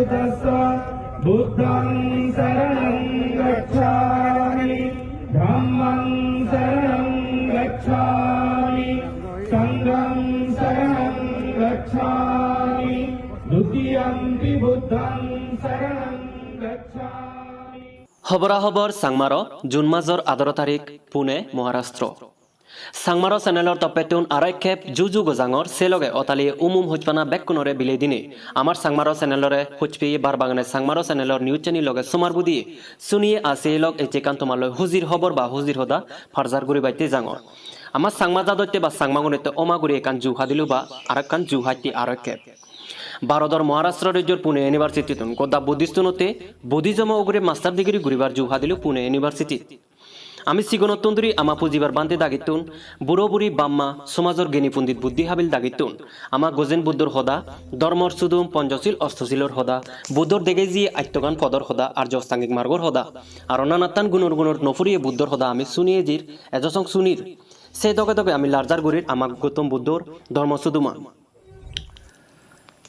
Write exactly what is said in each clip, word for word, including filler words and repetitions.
Buddhaṃ saraṇaṃ gacchāmi, dhammaṃ saraṇaṃ gacchāmi, saṅghaṃ saraṇaṃ gacchāmi, dutiyampi buddhaṃ saraṇaṃ gacchāmi. Hobora hobor Changmaro, June major adaro tarik, Pune, Maharashtra. Changmaro channelor toppettun aro ekkep ju ju gojangor, se loge otaliye um um hojpana bekkunore bilei dinei, amar Changmaro channelore hojpeye bar bagane Changmaro channelor news channel loge somar budiye suniye ase log ecche ekkan tomarloi hujir hobor ba hujir hoda parjar guribatte jangor. Amar Changma jadotte ba Changmagunotte oma guri ekkan ju hadilu ba arekkan ju hajte aro ekkep. Barodor Maharashtra rejjor Pune University-tun goda Buddhist-unotte Buddhism-o ugure master degree guribar ju hadilu Pune University-t. Ami sigonottun duri ama pujibar bhante dagittun, buro buri bamma, somajor geni pundit buddhi habil dagittun, ama Gozen Buddhor hoda, dhormor sudum, Ponchosil, Ostosilor hoda, Buddhor degei jiye attogan podor hoda, Arjo Ostangik Margor hoda, aro nanattan gunor gunor no puriye Buddhor hoda ami suni ejir, ejo song sunir. Se doge doge ami larjar gurir ama Gautam Buddhor dhormo suduman.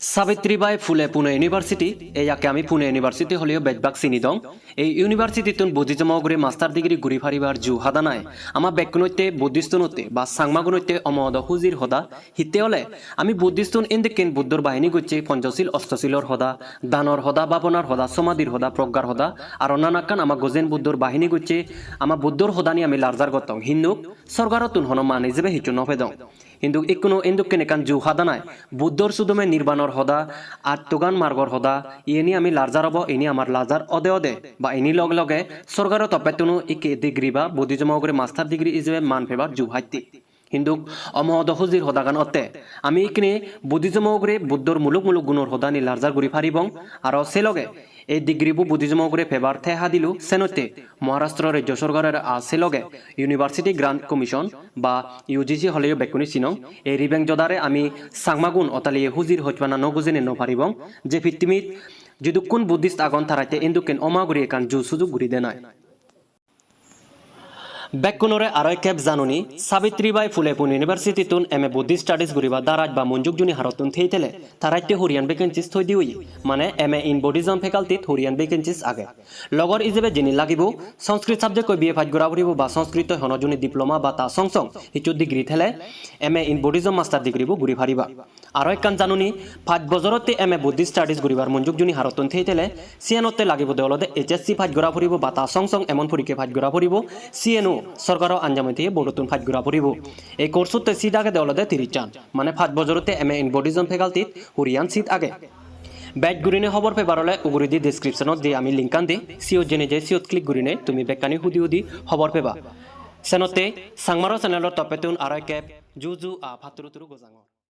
Savitribai Phule Pune University, ei yakke ami Pune University holeyo bej bak sinidong. Ei university-tun Buddhism-o ugure master degree guri paribar ju hada nai. Ama bekkunotte Buddhist-unotte ba Changmagunotte omohodo hujir hoda. Hitte ole ami Buddhist-un endekken Buddhor bahini gocche Ponchosil Ostosilor hoda, danor hoda, bhabonar hoda, somadhir hoda, proggar hoda, aro nanakkan ama Gozen Buddhor bahini gocche, ama Buddhor hodani ami larjar gottong. Hinduk sorgarottun hono man ijebe hissu no pedong. Hintu ikkunu endokken ekkan ju hada nai. Buddhor sudume nirbanor hoda, attogan margor hoda, iyeni ami larjar obo, ini amar larjar ode ode, ba ini loge loge sorgaro toppettunu ikke degree ba Buddhism-o ugure master degree ijebe man pebar ju hajte. Hintu omohodo hujir hodagan otte, ami ikkine Buddhism-o ugure Buddhor muluk muluk gunor hodani larjar guri paribong, aro se loge ei degree-bo Buddhism-o ugure pebar te hadilu senotte Maharashtra Rajya Sorkaror aa se loge University Grant Commission ba U G C holeyo bekkune sinong, ei ribeng jodare ami Changmagun otaliye hujir hojpana no gujine no paribong, je pittimit jidukkun Buddhist agon taratte endokken oma guri ekkan ju sujug guri denai. Bekkunore aro ekkep janoni, Savitribai Phule Pune University-tun M A Buddhist Studies guribar daraj ba monjuk juni harottun thei thele, taratte huriyan vacancies thoidi oye, mane M A in Buddhism faculty-t huriyan vacancies age. Logor ijebe jini lagibo, Sanskrit subject-oi B A pass gora puribo ba Sanskrit-oi hono juni diploma ba ta song song hissu degree thele M A in Buddhism master degree-bo guri pariba. Aro ekkan janoni, pach bojorotte M A Buddhist Studies guribar monjuk juni harottun thei thele, siyanotte lagibode olode H S C pass gora puribo ba ta song song emon porikke pass gora puribo, siyeno sorkaro anjamoi theye board-ottun pass gora puribo. Ei course-otte seat agede olode tiris jan, mane pach bojorotte M A in Buddhism faculty-t huriyan seat age. Bej gurine hobor pebar ole uguredi description-ot je ami link-an di, siyot jeinei je siyot click gurine tumi bekkani hudi hudi hobor peba. Senotte Changmaro channel-or toppettun aro ekkep ju ju aa patturu turu gojangor.